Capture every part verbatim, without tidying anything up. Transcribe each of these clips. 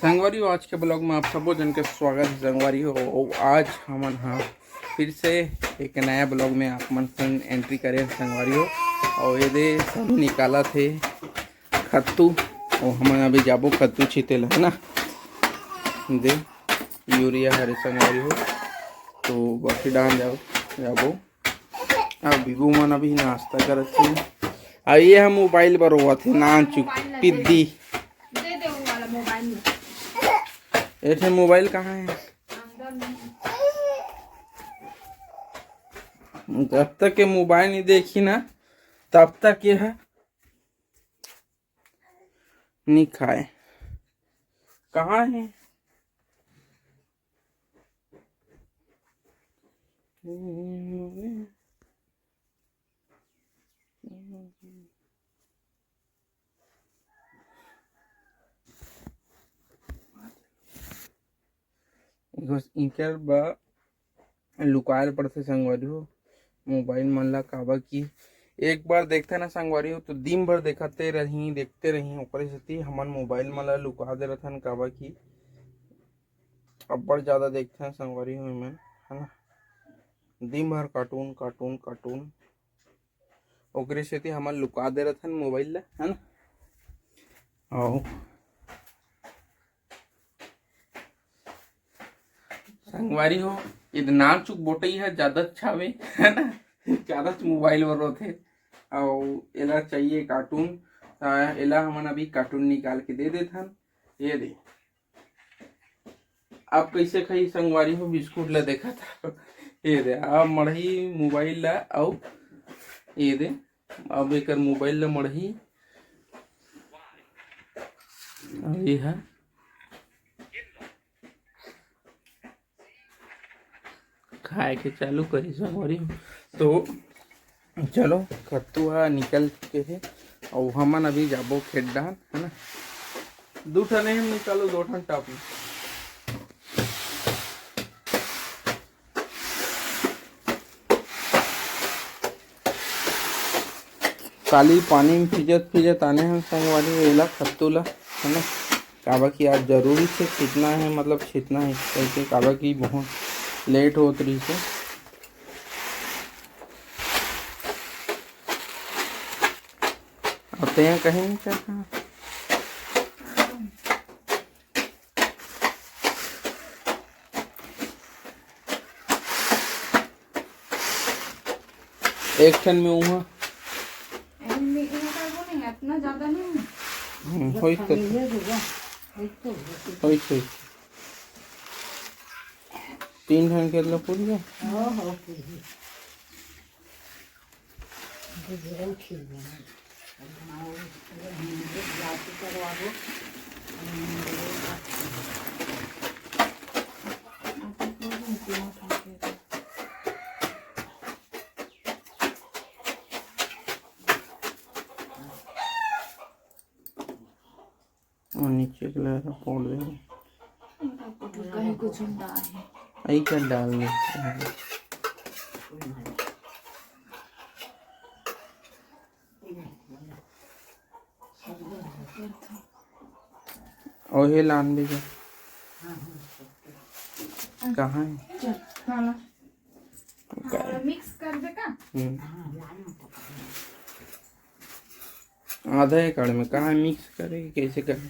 संगवारी हो, आज के ब्लॉग में आप सबो जन के स्वागत है संगवारी हो। अउ आज हमन हा फिर से एक नया ब्लॉग में आप मन संग एंट्री करे हन संगवारी हो। अउ ये दे सब निकालत हे खत्तू, अउ हमन अभी जाबो खत्तू छीते ला, है ना। दे यूरिया हरे संगवारी हो, तो बाकी डाल जाओ, जाबो। अब बीबू मन अभी नाश्ता करत हे। अब ये हम मोबाइल बर रोवत हे, नानचुक मोबाइल ला दे पिद्दी। दे दे वो वाला मोबाइल में। ये ठे मोबाइल कहाँ है? अंदर में। जब तक ये मोबाइल नहीं देखी ना, तब तक ये है नहीं खाए। कहाँ है? इकर बर लुकायल पड़थे संगवारी हो मोबाइल मन ला, काबर कि एक बार देखथे ना संगवारी हो, तो दिन भर देखते रही, देखते रही। ओकरे सेती हमन मोबाइल मन ला लुका दे रथन, काबर कि अब्बड़ ज्यादा देखथे संगवारी हो एमन, है ना। दिन भर कार्टून, कार्टून, कार्टून, ओकरे सेती हमन लुका दे रथन मोबाइल ला, है ना। अउ संगवारी हो, ये नानचुक बोटई ह ज्यादा छावे, है ना, ज्यादा मोबाइल बर रोथे। अउ एला चाहिए कार्टून, त एला हमन अभी कार्टून निकाल के दे देथन। ये दे, अब कैसे खाई संगवारी हो बिस्कुट ला, देखा था। ये दे, अब मढ़ी मोबाइल ला, अउ ये दे, अब एकर मोबाइल ला मढ़ी। अउ ये हा खाए के चालू करी संगवारी हो। तो चलो, खत्तू ह निकल चुके हे, अउ हमन अभी जाबो खेत डाहन, है ना। दू ठन हम निकालो, दो ठन टापू। काली पानी में भीजत भीजत आने हन संगवारी, एला खत्तू ला, है ना। काबर कि आज जरूरी से छीतना है, मतलब छीतना है करके, काबर कि बहुत लेट होत रहिस हे। अब तें कहीं नहीं करता। एक ठन में उहाँ। एमे, एमे करबो नहीं, इतना ज्यादा नहीं। हम्म, होई तो। ये होगा, होई तो होगा। होई तो। तीन ठन के मतलब पूरी है। हाँ, हाँ, पूरी। और नीचे के layer फोड़ दे। कहीं कुछ डाल है। यही क्या डाल दे? और ये लान भी जा। कहाँ है? चल, हाँ। का-, हाँ, mix कर दे का? हम्म। आधा एकड़ में कहाँ mix करे, कैसे करे?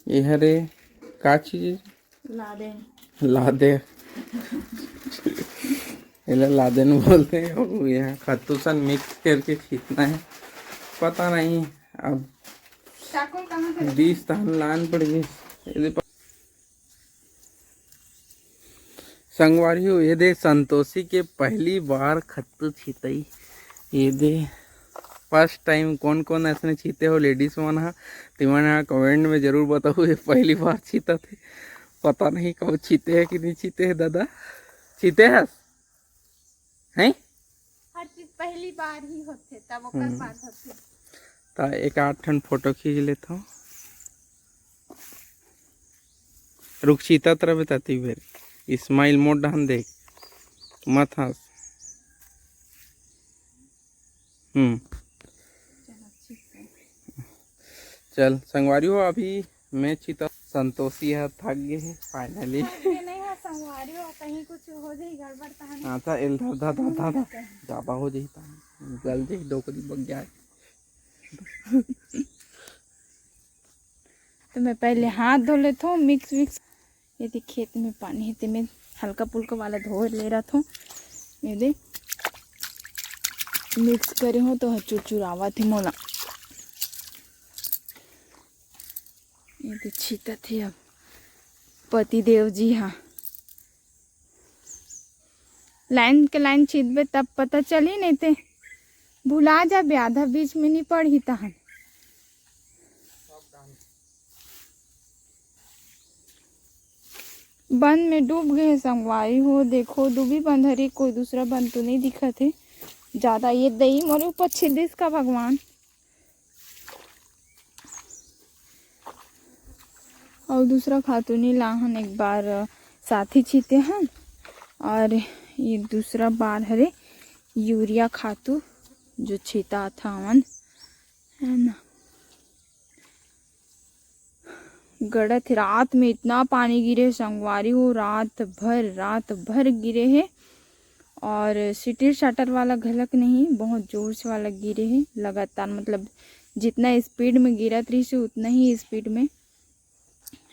ये हरे का चीज है? लादेन। लादेन। एला लादेन बोलते हैं। और यहाँ खत्तू सन mix करके छीतना है। पता नहीं अब चाकू कहाँ से? बीस तहन लान पड़ गई। ये दे प-, संगवारी हो, ये दे संतोषी के पहली बार खत्तू छितई। ये दे first time। कौन कौन ऐसने छीते हो ladies मन हा, तिमन हा comment में जरूर बताओ। ये पहली बार छीता थे, पता नहीं कब छीते है कि नहीं छीते है दादा। छीते है? हैं? हाँ, पहली बार ही होथे, तब ओकर हम्म। बाद होथे। त एक आध ठन फोटो खींच लेथव। रुक, चीतत रहे ताती बेर। स्माइल मोर डहन देख, मत हंस। हम्म। चल संगवारी हो, अभी मैं चीतत, संतोषी ह थक गे हे finally। थक गे नहीं हे संगवारी हो, कहीं कुछ हो जाही गड़बड़ तहन। हाँ, त एल धर, धर, धर, धर, धर। जाबा हो जाही तहन, गल जाही, डोकरी बग जाए। तो मैं पहले हाथ धो लेथव, मिक्स विक्स। ये देख, खेत में पानी हे, तेमे हल्का फुल्का वाला धो ले रहा था। ये दे, मिक्स करे हो तो चुरचुरावत हे मोला। ये दे, छीतत हे अब पति देव जी हा। लाइन के लाइन छीतबे तब पता चली, नहीं ते भुला जाबे, आधा बीच में नहीं पड़ही तहन। बन में डूब गए हे संगवारी हो। देखो, दूबी बंद हरे, कोई दूसरा बन तो नहीं दिखत हे ज्यादा। ये दई मोरे ऊपर छिदिस का भगवान। और दूसरा खातू नहीं लाहन, एक बार साथी छीते हन। और ये दूसरा बार हरे यूरिया खातू जो छीता था हमन, है ना। गड़त हे, रात में इतना पानी गिरे संगवारी हो, रात भर, रात भर गिरे हे। और सिटिर शाटर वाला घलक नहीं, बहुत जोर से वाला गिरे हे लगातार, मतलब जितना स्पीड में गिरत रहिस हे उतना ही स्पीड में,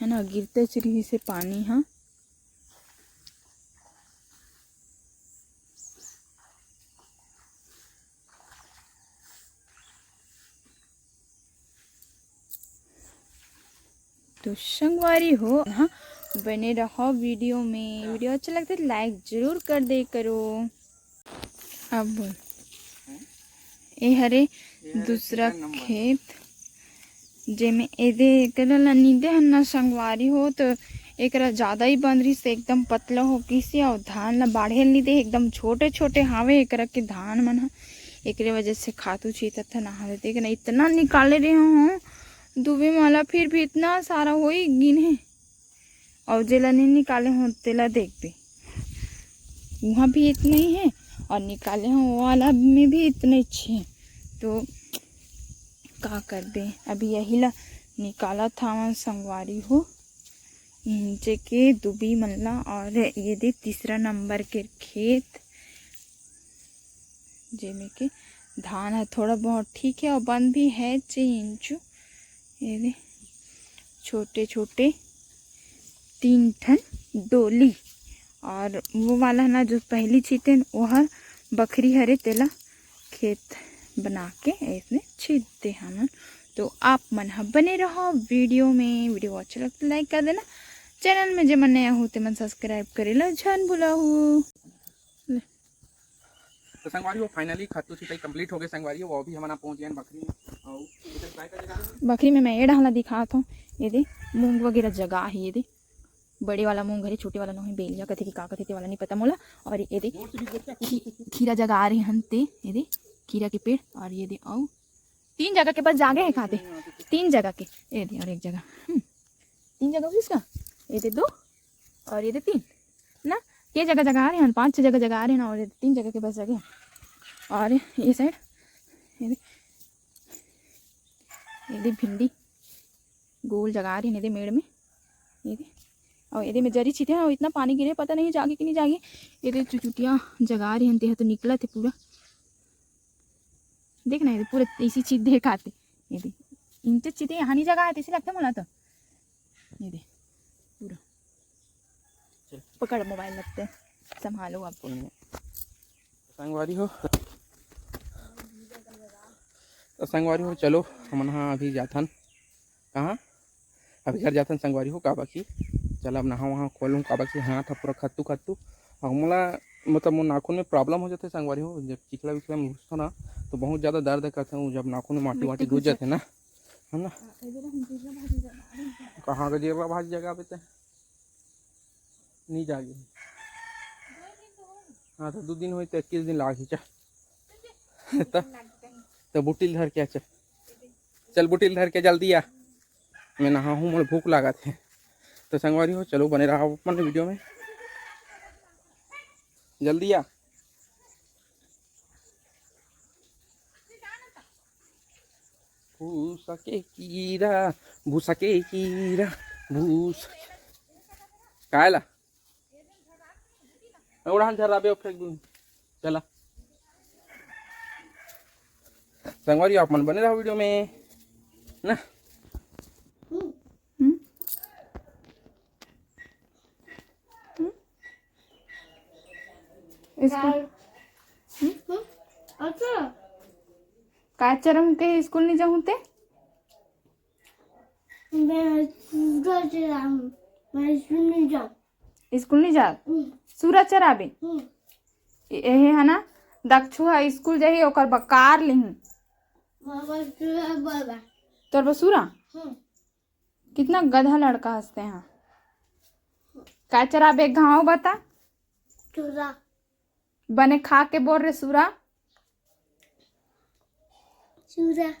है ना, गिरते रहिस हे पानी हा। तो संगवारी हो, हाँ, बने रहो वीडियो में। वीडियो अच्छा लगता है लाइक जरूर कर दे करो। अब बोल, ए हरे दूसरा खेत, जेमे एदे एकरा ला नींदे हन ना संगवारी हो, तो एकरा ज्यादा ही बन रहिस, एकदम पतला हो गिस हे, अउ धान ला बाढ़े ल नी दे, एकदम छोटे छोटे हावे एकरा के धान मन ह, एकरे वजह से खातू छीतत ह ना हवे। देख ना, इतना निकाले रहे हो दूबी माला, फिर भी इतना सारा हो ही गिन हे। अउ जेला नहीं निकाले हो तेला देखबे, वहाँ भी इतना ही है, और निकाले हो वो वाला में भी इतना ही है। तो का करबे, अभी यही ला निकालत हवन संगवारी हो, इंचे के दूबी मन ला। और ये दे तीसरा नंबर के खेत, जेमे के धान ह थोड़ा बहुत ठीक है और बन भी है चे इंचू। ये दे छोटे छोटे तीन ठन डोली, और वो वाला ना जो पहली छीते न, वो हर बखरी हरे, तेला खेत बना के ऐसने छीत दे हमन। तो आप मन ह बने रहो वीडियो में, वीडियो अच्छा लगता लाइक कर देना, चैनल में जे मन नया हो ते मन सब्सक्राइब करे ला झन भुलाहू। ले। तो संगवारी हो, finally खातू छिताई complete हो गए संगवारी हो। अभी हमन पहुंच गए बखरी में। और इधर गाय का जगह है। बखरी में मैं ये डहला दिखात हूँ, ये दे मूंग वगैरह जगा है, ये दे बड़े वाला मूंग हरे, छोटे वाला नोहे, बेलिया कथे कि का कथे, ते वाला नहीं पता मोला। और ये दे खी-, खीरा जगा रहे हन ते, ये दे खीरा के पेड़, और ये दे अउ तीन जगह के बस जागे है खाते, तीन जगह के, ये दे और एक जगह, हम्म, तीन जगह हुई इसका, ये दे दो और ये दे तीन ना, के जगह जगा रहे हैं, पाँच छः जगह जगा रहे हैं ना, और ये दे तीन जगह के बस जगह है। और ये साइड ये दे, ये दे भिंडी गोल जगा रहे हैं, ये दे मेड़ में, ये दे, और ये दे में जरी छिते हैं, और इतना पानी गिरे पता नहीं जागे कि नहीं जागे। ये दे चुचुटिया जगा रहे हैं, ते ह तो निकला थे पूरा। देख ना, ये दे पूरा इसी चीज देखाते, ये दे इंचे चीते यहाँ नहीं जगा आते, इसी लगता मोला तो। ये दे पूरा। चल। पकड़ मोबाइल लगते, संभालो आप। संगवारी हो, तो संगवारी हो, चलो हमन हा अभी जाथन। कहाँ? अभी घर जाथन संगवारी हो, काबर कि चल अब नहा वहा खोलूँ, काबर कि हाथ ह पूरा खत्तू खत्तू। और मोला मतलब मोर नाखून में प्रॉब्लम हो जाथे संगवारी हो, जब चिखला विखला में घुसथों ना तो बहुत ज़्यादा दर्द करथे, वो जब नाखून में माटी वाटी घुस जाथे ना, है ना। कहाँ का जीरा भाजी जगाबे ते? नहीं जागे। हाँ तो दो दिन होई तो इक्कीस दिन लाग ही चा। त, त बुटिल धर के आ, चल। चल बुटिल धर के जल्दी आ। मैं नहाहूँ, मोला भूख लागत हे। त संगवारी हो, चलो बने रहा अपन वीडियो में। जल्दी आ। भूसा के कीरा, भूसा के कीरा, भूसा के-, काय ला? ओढ़ान झर्राबे, फेंक दूँ। चला। संगवारी, आप मन बने रहो वीडियो में ना। हम्म? हम्म? स्कूल। हम्म? हम्म? अच्छा। काय चरम के स्कूल नहीं जाऊँ ते? मैं स्कूल चला, मैं स्कूल नहीं जाऊँ। स्कूल नहीं जा? हम्म। सूरा चराबे? हम्म। ए-, एहे है ना, दक्षु हा स्कूल जाही, ओकर बकार लिही। बाबा, सूरा बाबा। तोर बसूरा? हम्म। कितना गधा लड़का हंसते हैं। का चराबे घाव बता? सूरा। बने खा के बोल रे सूरा। सूरा।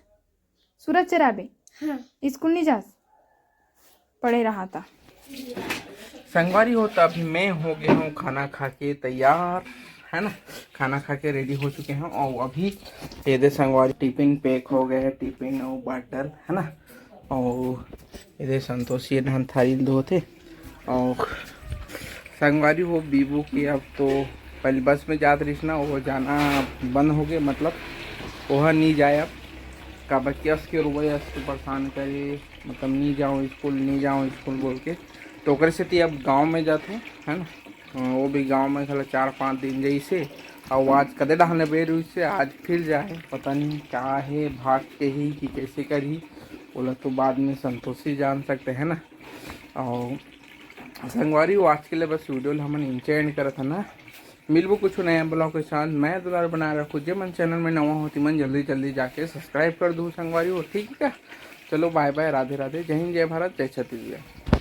सूरा चराबे? हाँ। स्कूल नहीं जास? पढ़े रहा था। संगवारी हो, त अभी मैं हो गया हूँ खाना खा के तैयार, है ना। खाना खा के रेडी हो चुके हैं और अभी ये दे संगवारी टिफिन पैक हो गए है, टिफिन और बाटल, है ना। और ये दे संतोषी धान थारी धोते और संगवारी हो बीबू के अब तो पहले बस में जात रहिस ना, वो जाना बंद हो गए, मतलब वो नहीं जाए अब। काबर कि अस के रोवई अस के परेशान करे, मतलब नहीं जाओ स्कूल, नहीं जाओ स्कूल बोल के। तो ओकरे सेती अब गाँव में जाते, है ना। अ, वो भी गाँव में खाली चार पाँच दिन जैसे, और आज कदे डहाने बेर हुई से आज फिर जाए, पता नहीं क्या है, भाग के ही कि कैसे करही, बोला तो बाद में संतोषी जान सकते हैं ना। और संगवारी हो, आज के लिए बस वीडियो ला हमन इंचे एंड करत है ना। मिलबो कुछ नया ब्लॉग के साथ। मैं दुलार बनाए रखूँ, जे मन चैनल में नवा होती मन जल्दी जल्दी जाके सब्सक्राइब कर दू संगवारी हो, ठीक है। चलो बाय बाय, राधे राधे, जय हिंद, जय भारत, जय छत्तीसगढ़।